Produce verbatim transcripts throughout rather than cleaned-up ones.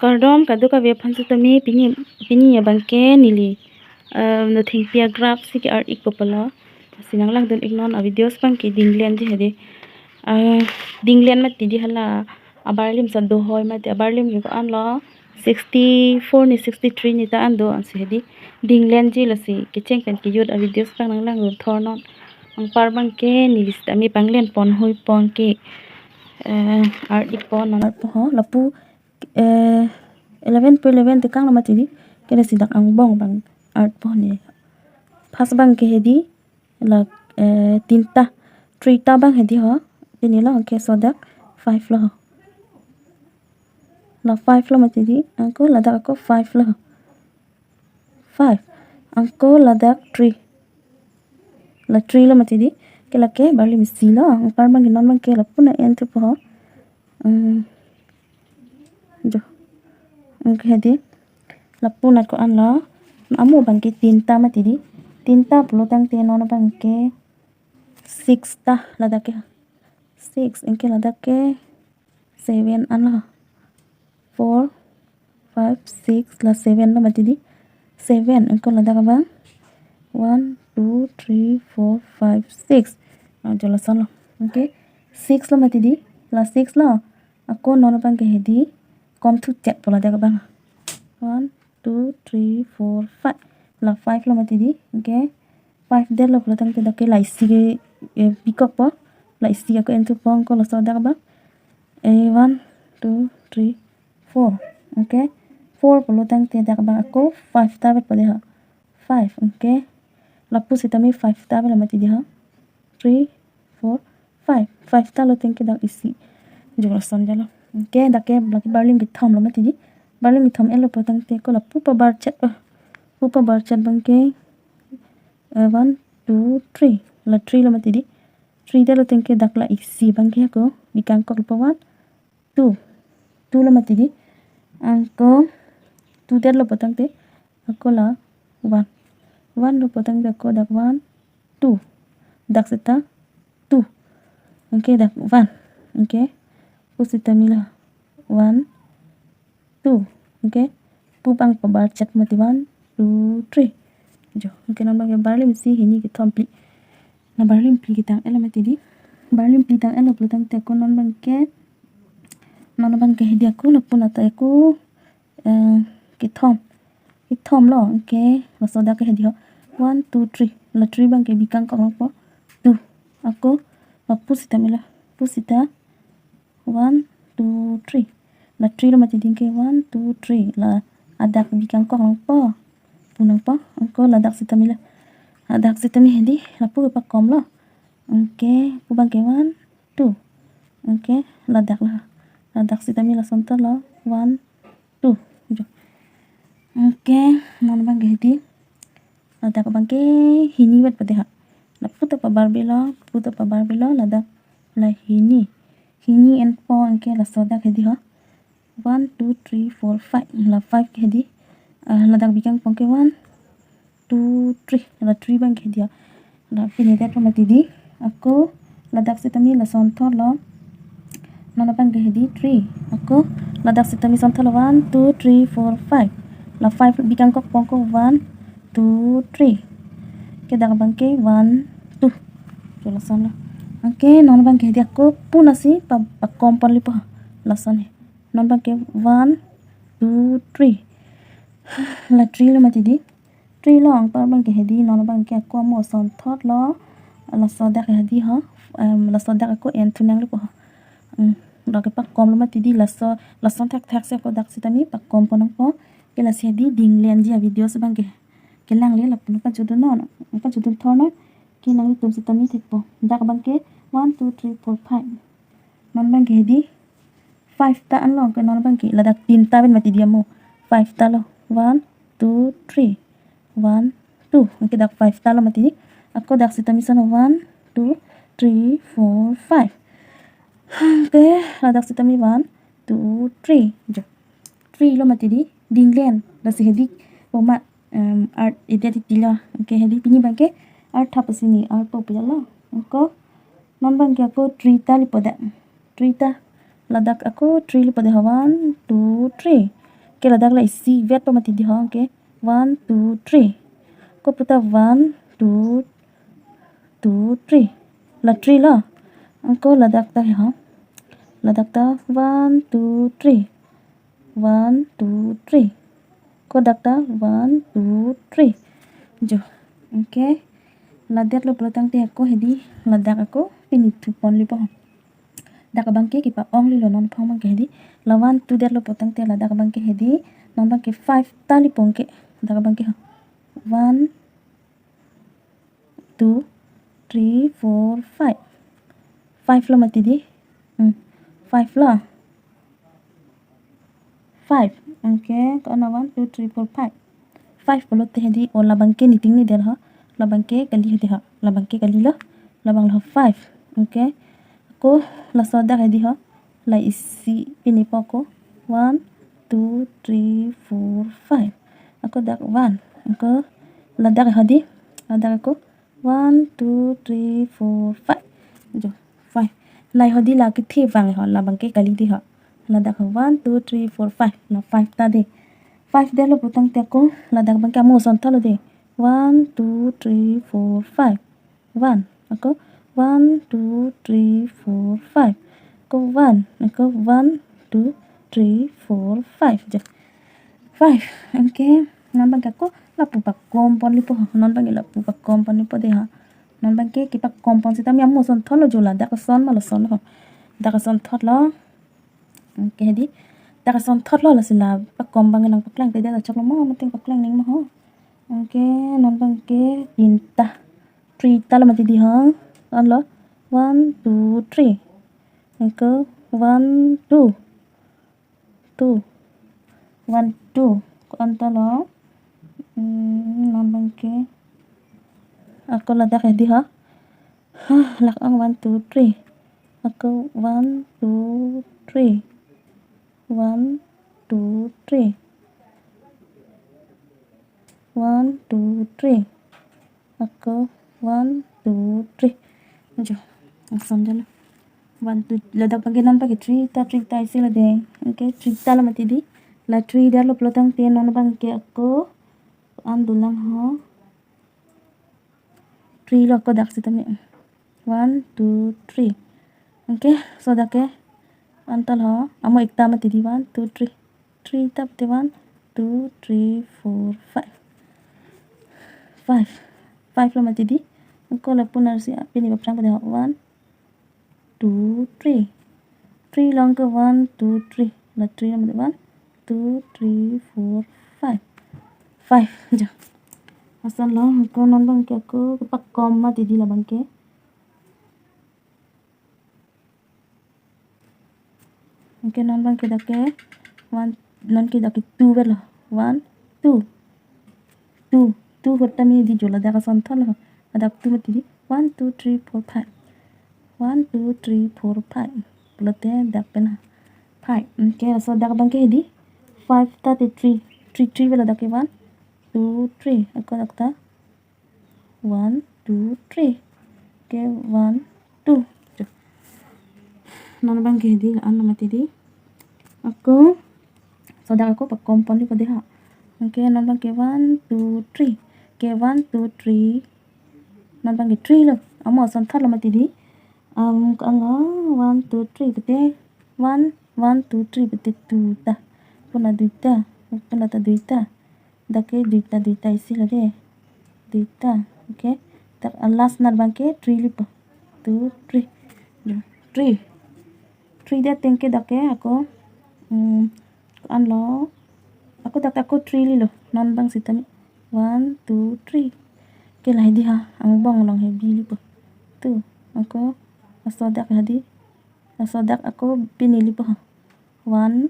Kardom kadokave aphan sitame pini pini abangke neli, eh, nothengpi agraph si ke-art ikpo pulo. Si nanglangdun iknon avideos abangke dinglenji hedi. Ah, dinglen mati di hala abarlim sa dohoi mati, abarlim ke ko-anlo sixty-four ni sixty-three ni ta an do ansi hedi. Dinglenji lasi kecheng pen kejut avideos abang nanglangdun thornon. Anpar abangke neli sitame panglen pon hui pon ke, eh, art ikpo non. Art po ho lapu, eh, eleven pu eleven tekang lo mati di. Ke lasi dak angbong abang art po ne. First abangke hedi la, eh, tinta, three ta abang hedi ho. Pini lo anke sodak five lo ho. La five lo mati di, anke ladak ako five lo ho. Five. Anke ladak three. La three lo mati di. Ke lake barlim isi lo. Anpar abangke non abangke lapu na en thupo ho. Hmm. Jo. Anke hedi. Lapu na ko-anlo. Amo abangke tinta mati di. Tinta pulo tangte non abangke six ta ladak ke. Six, anke ladak ke seven anlo. Four, five, six, la seven lo mati di. Seven, anke ladak abang. One, two, three, four, five, six. Ah, jo lason lo. Anke six lo mati di. La six lo. Ako non abangke hedi. Kom thu chet po ladak abang. One, two, three, four, five. La five lo mati di. Anke five det lo pulo tangte dak ke la isi ke, eh, bikok po. La isi ako en thupo anke laso dak abang. Eh, one, two, three, four. Anke four pulo tangte dak abang ako five ta bet po de ha. Five, anke lapu sitame five ta bet lo mati di ha. Three, four, five. Five ta lo tangte dak isi. Jo lason jalo. Anke dak ke lake barlim kethom lo mati di. Barlim kethom en lo pulo tangte ako lapu pabar chet po. Lapu pabar chet abangke, eh, one, two, three. La three lo mati di. Three det lo tangte dak la isi abangke ako bikangkok po, one, two. Two lo mati di. Anke two det lo pulo tangte ako la one. One lo pulo tangte ako dak one, two. Dak seta two. Anke dak one. Anke lapu sitame la one, two. Anke lapu abang pabar chet mati, one, two, three. Jo, anke non abangke barlim isi, hini, kethom, phli. Na barlim phli ketang en lo mati di. Barlim phli tang en lo pulo tangte ako non abangke, non abangke hedi ako lapu na ta ako, eh, kethom. Kethom lo, anke laso dak ke hedi ho. One, two, three. La three abangke bikangkok nangpo. Two. Ako lapu sitame la. Lapu sita. One, two, three. La three lo mati di, anke one, two, three. La adak bikangkok nangpo. Pu nangpo. Anke ladak sitame la. Adak sitame hedi. Lapu kepakom lo. Anke lapu abangke one, two. Anke ladak la. Ladak sitame lason ta lo. One, two. Jo. Anke non abangke hedi. Ladak abangke hini bet po de ha. Lapu ta pabar belo, lapu ta pabar belo, ladak la hini. Hini enpo, anke laso dak hedi ho. One, two, three, four, five. La five ke hedi. Ah, ladak bikangkok ke one, two, three. La three abangke hedi ho. La pini det lo mati di. Ako ladak sitame lason thot lo. Non abangke hedi three. Ako ladak sitame son thot lo, one, two, three, four, five. La five bikangkokpo ko one, two, three. Ke dak abangke one, two. Jo lason lo. Anke non abangke hedi ako puna si pa, pakom pon lipo. Lason he. Non abangke one, two, three. La three lo mati di. Three lo, anpar abangke hedi, non abangke ako amo son thot lo. Laso dak hedi ho. Em, laso dak ako en thu nangli po ho. Hmm, dak kepakom lo mati di, laso, lason thakthak si ako dak sitame pakom pon nangpo. Ke lasi hedi dinglenji avideos abangke. Kelang le lapu pajutdun non. Pajutdun thornon. Ke nanglitum sitame thekpo. Dak abangke one, two, three, four, five. Non abangke hedi five ta anlo, anke non abangke ladak tinta pen mati di amo. Five ta lo. One, two, three. One, two. Anke dak five ta lo mati di. Ako dak sitame son one, two, three, four, five. Anke ladak sitame one, two, three. Jo. Three lo mati di. Dinglen. Lasi hedi. Oma, em, art identity lo. Anke hedi pini abangke art thap si ne art po pila lo. Anke non abangke ako three ta lipo de. Three ta. Ladak ako three lipo de ha, one, two, three. Ke ladak la isi vet pa mati di ho, anke one, two, three. Ko puta one, two, two, three. La three lo. Anke ladak ta ho. Ladak ta one, two, three. One, two, three. Ko dak ta one, two, three. Jo. Anke. Ladak lo pulo tangte ako hedi. Ladak ako pini thupon lipo. Dak abangke kepa-ong lilo non thong abangke hedi. La one, two det lo pulo tangte ladak abangke hedi. Non abangke five ta lipo anke. Dak abangke ho. One, two, three, four, five. Five lo mati di. Hmm. Five lo. Five. Anke, ko-an lo one, two, three, four, five. Five pulote hedi, o labangke niting ni del ho. Labangke kali hedi ho. Labangke kali lo. Labang lo five. Anke. Ako laso dak hedi ho. La isi pini po ako. One, two, three, four, five. Ako dak one. Ako ladak hedi. Ladak ako. One, two, three, four, five. Jo, five. Lahei hedi la kethe vang ho, labangke kali di ho. Ladak ho, one, two, three, four, five. La five ta de. Five det lo pulo tangte ako, ladak abangke amo asonthot lo de. One, two, three, four, five. One. Ako, one, two, three, four, five. Ako, one. Ako, one, two, three, four, five. Jo. Five. Anke, non abangke ako, lapu pakom pon lipo ho. Non abangke lapu pakom pon lipo de ho. Non abangke kepakom pon sitame amo asonthot lo jo, ladak ason ma lason ho. Dak asonthot lo. Anke hedi. Dak asonthot lo lasi la pakom abang nangpaklang te dak chok lo mo, mati paklangji ma ho. Anke non abangke tinta. Three ta lo mati di ho. Ko-an lo. One, two, three. Anke one, two. Two. One, two. Ko-an ta lo. Hmm, non abangke. Ako ladak hedi ho. Hah, lak-ang one, two, three. Ako one, two, three. One, two, three. One, two, three. Ako one, two, three. Jo. Lason jo lo. One, two, ladak abangke non abangke three ta, three ta isi lo de. Anke three ta lo mati di. La three det lo pulo tangte non abangke ako. Ko-an dolang ho. Three lo ako dak sitame. One, two, three. Anke, laso dak ke. Ko-an ta lo. Amo ekta mati di, one, two, three. Three ta pute one, two, three, four, five. Five. Five lo mati di. Ako lapu narsi pini paprang pada one, two, three. Three lo anke one, two, three. La three lo mati one, two, three, four, five. Five. Jo. Lason lo, ako non abangke ako kepakom mati di labangke. Anke non abangke dak ke one, non ke dak ke two vet lo. One, two. Two. Two ahut tame di jo, ladak asonthot lo. Ladak two mati di. One, two, three, four, five. One, two, three, four, five. Pulote dak pen ha. Five. Anke laso dak abangke hedi. Five ta te three. Three, three vet lo dak ke one, two, three. Ako dak ta. One, two, three. Anke one, two. Jo. Non abangke hedi la-an lo mati di. Ako, laso dak ako pakom pon lipo de ha. Anke non abangke one, two, three. Anke one, two, three. Non abangke three lo. Amo asonthot lo mati di. Um, ko-an lo one, two, three pute. One, one, two, three pute two ta. Puna duita. Puna ta duita. Dak ke duita, duita isi lo de. Duita, anke. Dak last non abangke three lipo. Two, three. Jo, three. Three det tangte dak ke ako, hmm, ko-an lo. Ako dak ako three lilo. Non abang sitame. One, two, three. Anke lahei di ha. Angbong along hei bi lipo. Two. Ako laso dak hedi. Laso dak ako pini lipo ha. One.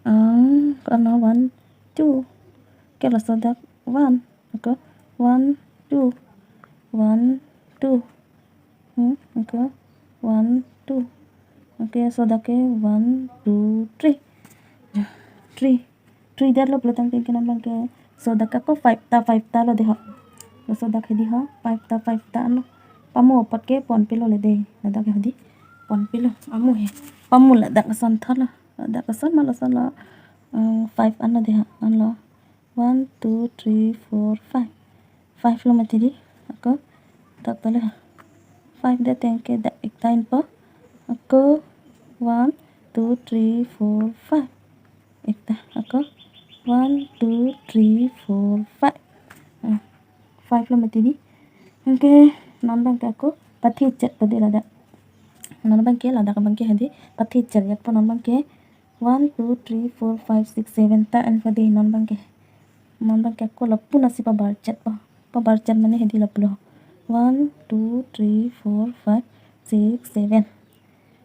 Ang, ko-an lo one, two. Anke laso dak one. Ako one, two. One, two. Hmm, ako one, two. Anke laso dak ke one, two, three. Jo, three. Three det lo pulo tangte anke non abangke laso dak ako five ta, five ta lo de ha. Laso dak hedi ha, five ta, five ta lo. Pamo apot ke ponpe lo le de. Ladak hedi. Ponpe lo. Amo he. Pamo ladak asonthot lo. Ladak ason ma lason lo. Hmm, five anlo dei ha, anlo. One, two, three, four, five. Five lo mati dei. Ako dak tale ha. Five det tangte dak ekta enpo. Ako one, two, three, four, five. Ekta. Ako one, two, three, four, five. Hmm, five lo mati dei. Anke non abangke ako pathe chet po dei ladak. Non abangke ladak abangke hadi pathe chet yat po non abangke. One, two, three, four, five, six, seven ta enpo dei non abangke. Non abangke ako lapu nasi pabar chet po. Pabar chet mane hadi lapu lo. One, two, three, four, five, six, seven.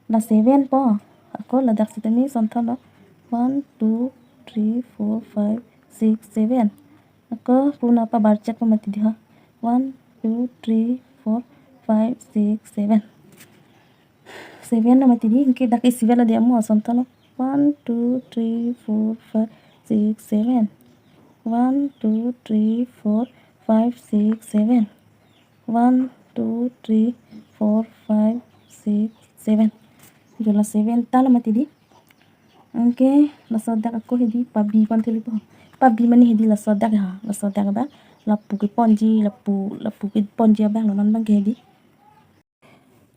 La seven po. Ako ladak sitame son thalo. One, two, three, four, five, six, seven. Ako puna pabar chet po mati dei ha. One, two, three, four, five, six, seven. Seven lo mati dei, anke dak isi velo dei, amo ason thalo. One, two, three, four, five, six, seven. One, two, three, four, five, six, seven. One, two, three, four, five, six, seven. Jo la seven ta lo mati dei. Anke laso dak ako hadi pabi pon theli po. Pabi mane hadi laso dak ha. Laso dak abang lapu keponji, lapu, lapu keponji abang lo non abangke hadi.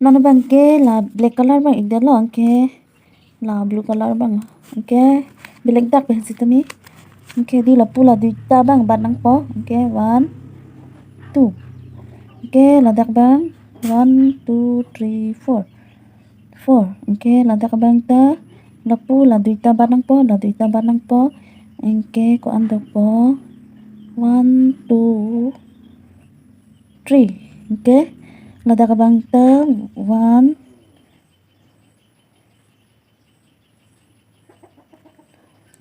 Non abangke la black color abang ik det lo, anke la blue color abang. Anke black dak pen sitame. Anke hadi lapu la duita abang bat nangpo. Anke one, two. Anke ladak abang one, two, three, four. Four. Anke ladak abang ta lapu la duita bat nangpo, la duita bat nangpo. Anke ko-an dopo? One, two, three. Anke ladak abang ta one,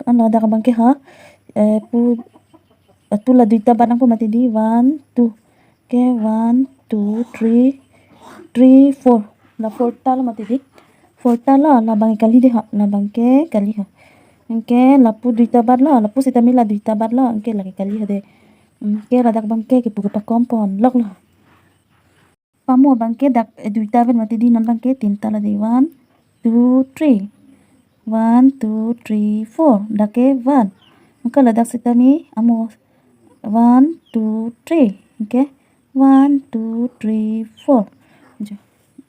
ano ladak abangke ha, eh, pu, eh, pu la duita bat nangpo mati dei, one, two. Anke one, two, three, three, four. La four ta lo mati dei. Four ta lo, labang kali dei ha, labangke kali ha. Anke lapu duita bat lo, lapu sitame la duita bat lo, anke lake kali ha dei. Anke ladak abangke kepu kepakom pon lok lo. Pamo abangke dak, eh, duita pen mati dei, non abangke tinta lo dei. One, two, three. One, two, three, four. Dak ke one. Anke ladak sitame amo one, two, three. Anke one, two, three, four. Jo.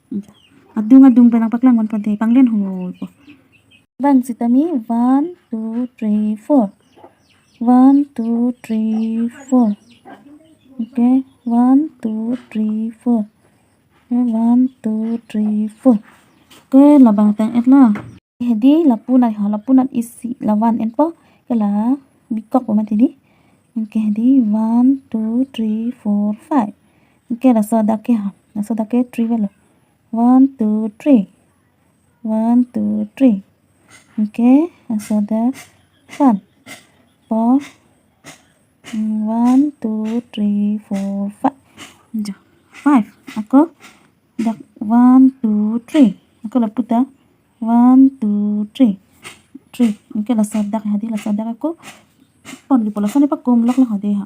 Jo. Adung adung pen nangpaklang pon po dei, panglen ho po. Bang sitame one, two, three, four. One, two, three, four. Anke one, two, three, four. Anke one, two, three, four. Anke labang tang et lo. Hadi lapu nat ha, lapu nat isi la one enpo. Anke la bikok po mati dei. Anke hadi one, two, three, four, five. Anke laso dak ke ha. Laso dak ke three velo. One, two, three. One, two, three. Anke laso dak one po. Hmm, one, two, three, four, five. Jo, five. Ako dak one, two, three. Ako lapu ta one, two, three. Three. Anke laso dak hadi, laso dak ako ponji po, laso nepakom lok lo ha dei ha.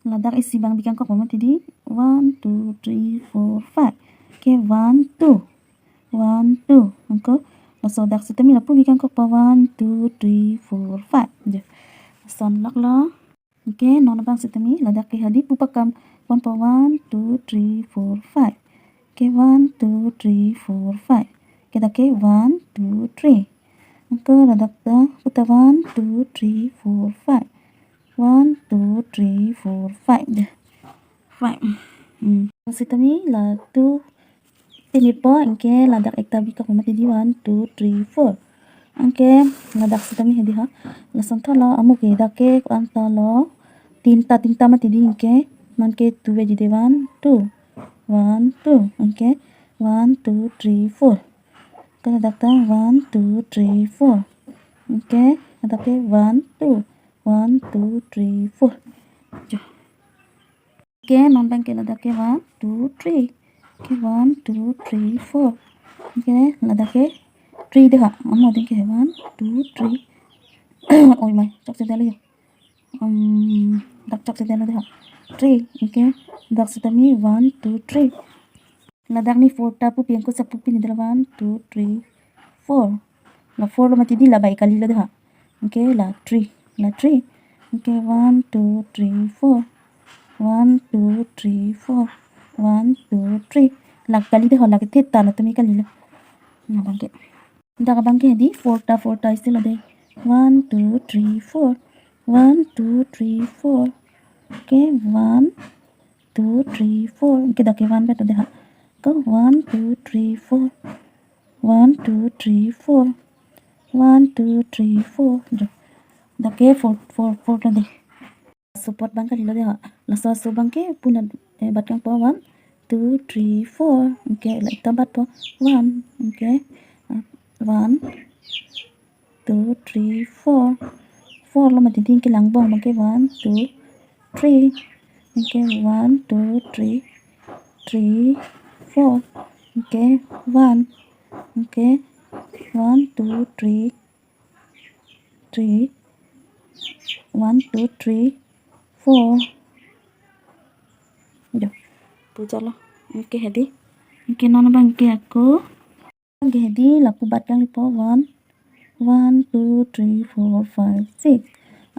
Ladak isi abang bikangkok po mati dei. One, two, three, four, five. Anke one, two. One, two. Anke laso dak sitame lapu bikangkok po, one, two, three, four, five. Jo. Lason lok lo. Anke non abang sitame ladak ke hadi pu pakam pon po, one, two, three, four, five. Anke one, two, three, four, five. Anke dak ke one, two, three. Anke ladak ta pu ta one, two, three, four, five. One, two, three, four, five. Dei. Five. Hmm. Sitame la two pini po, anke ladak ekta bikok mati dei, one, two, three, four. Anke ladak sitame hadi ha. Lason thalo, amo ke dak ke ko-an ta lo. Tinta, tinta mati dei, anke non ke two veji dei, one, two. One, two. Anke one, two, three, four. Anke ladak ta one, two, three, four. Anke ladak ke one, two. One, two, three, four. Jo. Anke non abangke ladak ke one, two, three. Anke one, two, three, four. Anke ladak ke three dei ha. Amo dei ke one, two, three. Oi mai, chokche det lo jo. Um, dak chokche det lo dei ha. Three. Anke dak sitame one, two, three. Ladak ne four ta pupi, anke sak pupi ne dei la, one, two, three, four. La four lo mati dei, la bai kali lo dei ha. Anke la three, la three. Anke one, two, three, four. One, two, three, four. One, two, three. La kali de ho, la kethe ta na tumi kali lo. Na abangke. Dak abangke hedi, four ta, four ta isi lo de. One, two, three, four. One, two, three, four. Anke one, two, three, four. Anke dak ke one vet lo de ha. Ko one, two, three, four. One, two, three, four. One, two, three, four. Jo. Dak ke four, four, four lo de. Support abang kali lo de ha. Laso aso abangke puna, eh, bat kangpo one, two, three, four. Anke la ita batpo one. Anke, ah, one, two, three, four. Four lo mati di, anke langbong abangke one, two, three. Anke one, two, three, three, four. Anke one. Anke one, two, three, three. One, two, three, four. Jo. Puja lo. Anke hedi. Anke non abangke ako. Anke hedi lapu bat kangpo one. One, two, three, four, five, six.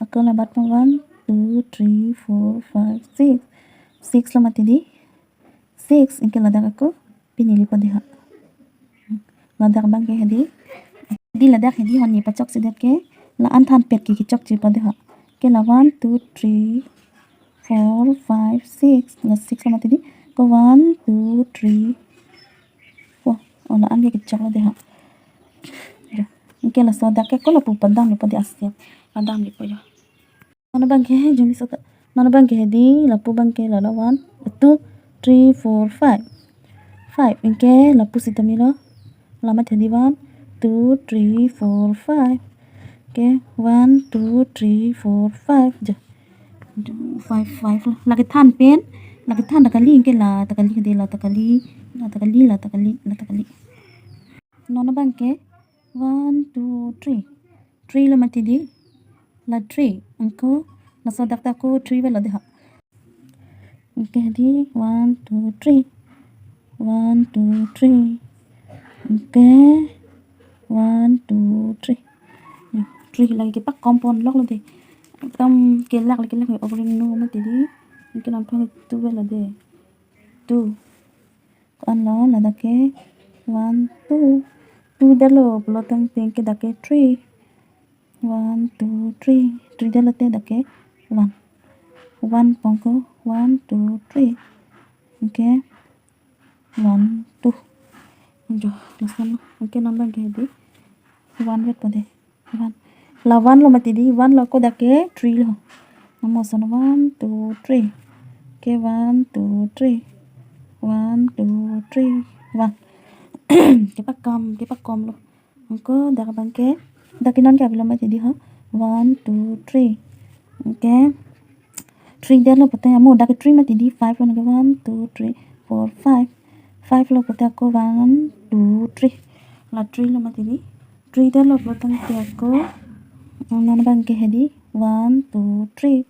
Ako la batpo one, two, three, four, five, six. Six lo mati di. Six, anke ladak ako pini lipo de ha. Ladak abangke hedi. Di ladak hedi honi pachok si dak ke la an thanpet ke kechokche po de ha. Ke la one, two, three, four, five, six. La six lo mati di. Ko one, two, three, four. Oh, la an ke kechok lo de ha. Jo. Anke laso dak ke ko lapu padam lipo de ase. Padam lipo jo. Non abangke jumisa ta. Non abangke hedi lapu abangke la la one, two, three, four, five. Five. Anke lapu sitame lo. La mati hedi one, two, three, four, five. Anke one, two, three, four, five. Jo. Jo, five, five lo. La kethan pen. La kethan ta kali, anke la ta kali hedi, la ta kali, la ta kali, la ta kali, la ta kali. Non abangke one, two, three. Three lo mati di. La three. Anke laso dak ta ako three vet lo de ha. Anke hedi one, two, three. One, two, three. Anke one, two, three. Ya, three lake kepakom pon lok lo de. Ekdom kelak lake kelak overring no mati di. Anke nangphan two vet lo de. Two. Ko-an lo, ladak ke one, two. Two detlo pulo tangte anke dak ke three. One, two, three. Three detlo te dak ke one. One pon ko one, two, three. Anke one, two. Jo, lason lo. Anke non abangke hedi. One vetpo de. One. La one lo mati di, one lo ko dak ke three lo. Namo son one, two, three. Ke one, two, three. One, two, three. One. Kepakom, kepakom lo. Anke dak abangke. Dak ke non ke avelo mati di ha. One, two, three. Anke. Three detlo pote amo dak three mati di five lo nangke one, two, three, four, five. Five lo pote ako one, two, three. La three lo mati di. Three detlo pote ako. Non abangke hedi one, two, three.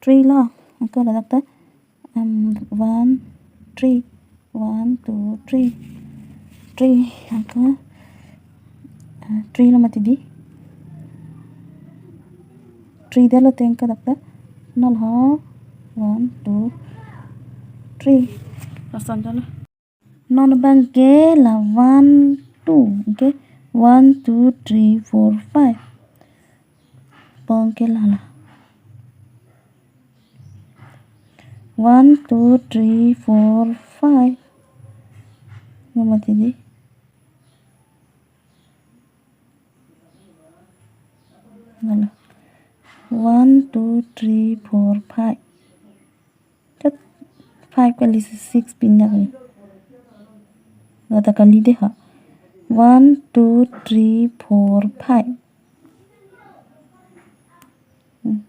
Three lo. Ako ladak ta. Um, one, three. One, two, three. Three, anke, ah, three lo mati di. Three detlo te anke dak ta. Non ho. One, two, three. Lason jalo. Non abangke la one, two. Anke one, two, three, four, five. Pon ke la la. One, two, three, four, five. Lo mati di. Lo lo. One, two, three, four, five. Tet five kali si six pindak ni. La ta kali de ha. One, two, three, four, five. Hmm.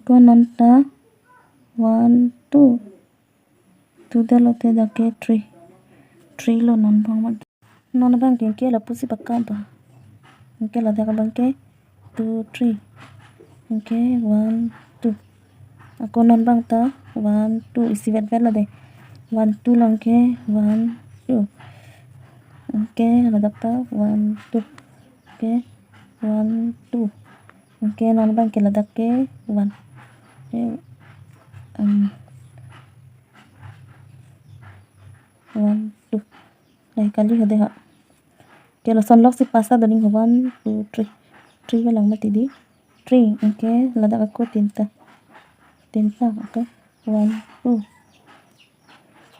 Ko non ta one, two. Two detlo te dak ke three. Three lo non abang ma. Non abangke ke lapusi pakam pa. Anke ladak abangke two, three. Anke one, two. Ako non abang ta one, two isi vet vet lo de. One, two lo anke one, two. Anke ladak ta one, two. Okay, one, two. Okay, non abang ke ladak ke one. Okay, um, one, two. Lahai kali ho dei ha. Okay, lason lok si pasta doning ho, one, two, three. Three avelang mati dei. Three. Okay, ladak ako tinta. Tinta. Okay, one, two.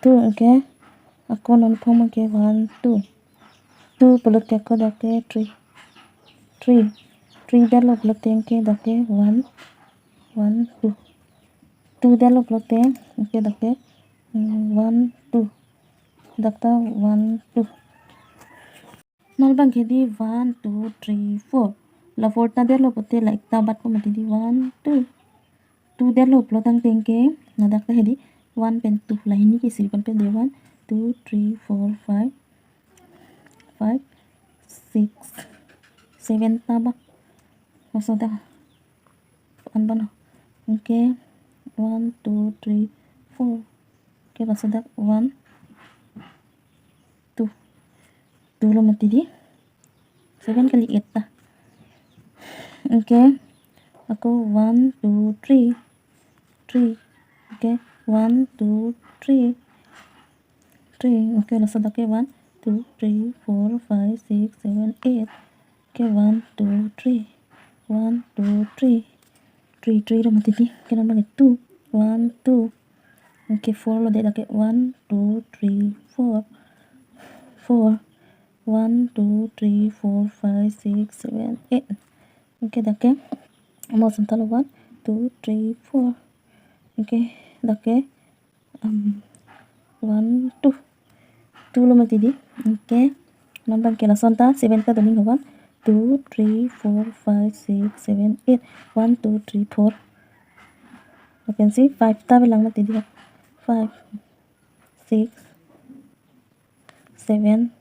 Two. Okay. Ako non phone ke one, two. Two pulote ako dak ke three. Three. Three detlo pulote ke dak ke one, one, two. Two detlo pulote ke dak ke, mm, one, two. Dak ta one, two. Non abang ke dei one, two, three, four. La four ta detlo pulote la ekta batpo mati dei, one, two. Two detlo pulo tangte ke ladak ta he dei one pen two, lahini ke siri pen pen dei, one, two, three, four, five, five, six, seven ta ba. Laso dak an bano. Okay, one, two, three, four. Okay, laso dak one, two. Two lo mati dei. Seven kali eight ta. Okay. Ako one, two, three. Three. Okay. One, two, three. Three. Okay, laso dak ke one, two, three, four, five, six, seven, eight. Okay, one, two, three. One, two, three. Three, three lo mati dei. Okay, number two. One, two. Okay, four lo dei dak ke one, two, three, four. Four. One, two, three, four, five, six, seven, eight. Okay, dak ke mo santa lo, one, two, three, four. Okay, dak ke, um, one, two. Two lo mati dei. Okay. Non abang ke lason ta seven ta doning ho, one, two, three, four, five, six, seven, eight. One, two, three, four. Lapen si five ta avelang mati dei. Five, six, seven.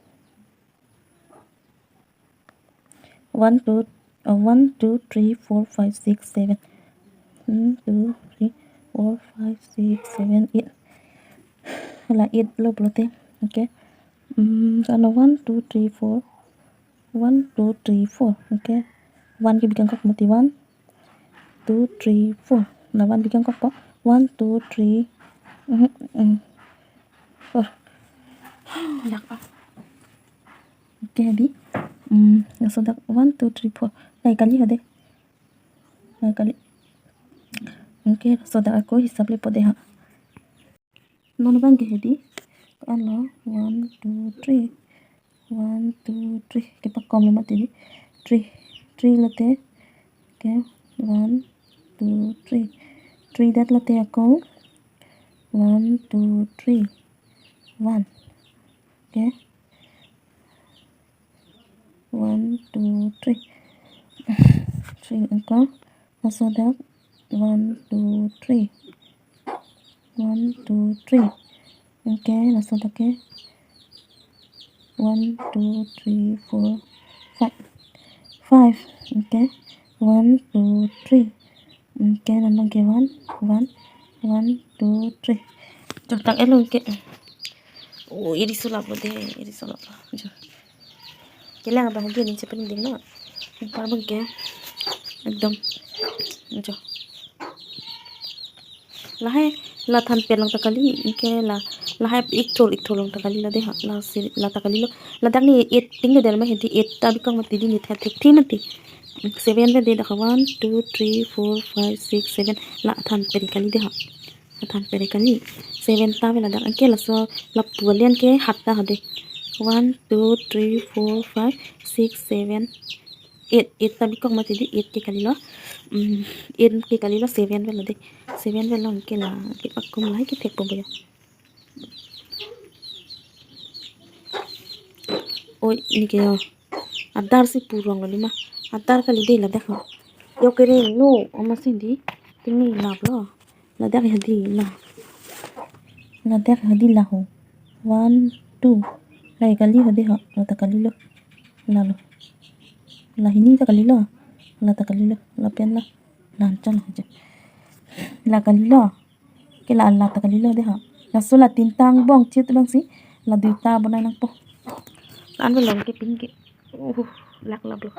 One, two, uh, one, two, three, four, five, six, seven. One, two, three, four, five, six, seven, eight. La eight lo pulote. Okay. Hmm, ano one, two, three, four. One, two, three, four. Okay. One ke bikangkok mati, one, two, three, four. La one bikangkokpo. One, two, three. Mhm, mm. Four. Dak ah. Okay, dei. Hmm, laso dak one, two, three, four. Lahai kali ho dei. Lahai kali. Okay, laso dak ako hisap lepo dei ha. Non abang ke he dei. Ano one, two, three. One, two, three. Kepakom lo mati dei. Three. Three lote. Okay. One, two, three. Three detlote ako. One, two, three. One. Okay. One, two, three. Three ako. Laso dak one, two, three. One, two, three. Okay, laso dak ke one, two, three, four, five. Five. Okay. One, two, three. Okay, non abang ke one, one, one, two, three. Jok tang elo ke. Oh, iri sulap lo dei, iri sulap lo. Jo. Kelang abang ke ning chepen ding lo. Par abang ke. Ekdom. Jo. Lahai, la than pen along ta kali, anke la, lahai ik thol, ik thol along ta kali lo dei ha, la si, la ta kali lo. Ladak ne eight ting le del ma he dei, eight ta bikok mati dei, ne thek thek thi mati. Seven le dei dak one, two, three, four, five, six, seven. La than pen kali dei ha. La than pen kali. Seven ta ave ladak, anke laso lapu ale anke hat ta ha dei. One, two, three, four, five, six, seven, eight. Eight ta bikok mati dei, eight ke kali lo. Hmm, eight ke kali lo, seven avelo dei. Seven avelo, anke la kepakom, lahai kethekpo bo ya. Oi, ne ke yo. Adar si purong lo lima. Adar kali dei ladak ho. Yo kere no, amatsi dei. Ting ne lap lo. Ladak he dei la. Ladak he dei la ho. One, two. Lahai kali ho dei ho. La ta kali lo. La lo. Lahini ta kali lo. La ta kali lo. Lapen la. La anchot lo. La kali lo. Ke la, la ta kali lo dei ha. Laso la tinta angbong chit abang si la duita bonai nangpo. An belong ke pink ke. Uh. lakloklo.